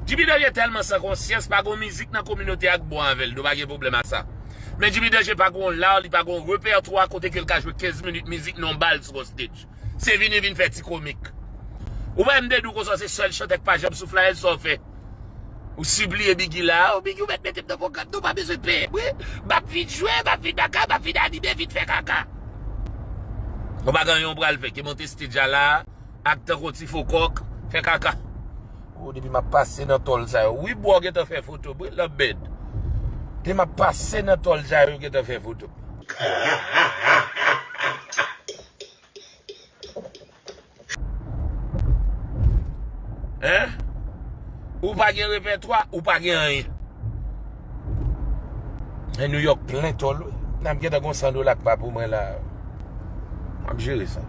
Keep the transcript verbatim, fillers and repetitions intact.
Jimmy Danje tèlman san konsyans, pa gon mizik nan kominote a k bon avè l, nou pa gen pwoblèm a sa. Men Jimmy Danje pa gon lar, li pa gon repètwa kote ke l ka jwe kenz minit mizik nan yon bal sou yon stage. Se vini vin fè ti komik. Ou pa M D di w konsa se sèl chantè k pa janm sou flyer, sa w fè? Ou sipliye Biggy la, o Biggy ou mèt mete m nan pwogram, nou pa bezwen peye mwen. M ap vin jwe, m ap vin baka, m ap vin anime, vin fè kaka. Ou pa gen anyen w pral fè, ke monte stage a la, ak tankou ti fo kòk, fè kaka. O, depi m ap pase nan tòl sa yo. Wi, bro, gentan fè foto, bro, love bed. Depi m ap pase nan tòl sa yo, gentan fè foto. Hein? Ou pa gen repètwa, ou pa gen anyen. E New York plen tòl, wi. N ap gentan gon san dola k pa pou mwen la. M ap jere sa.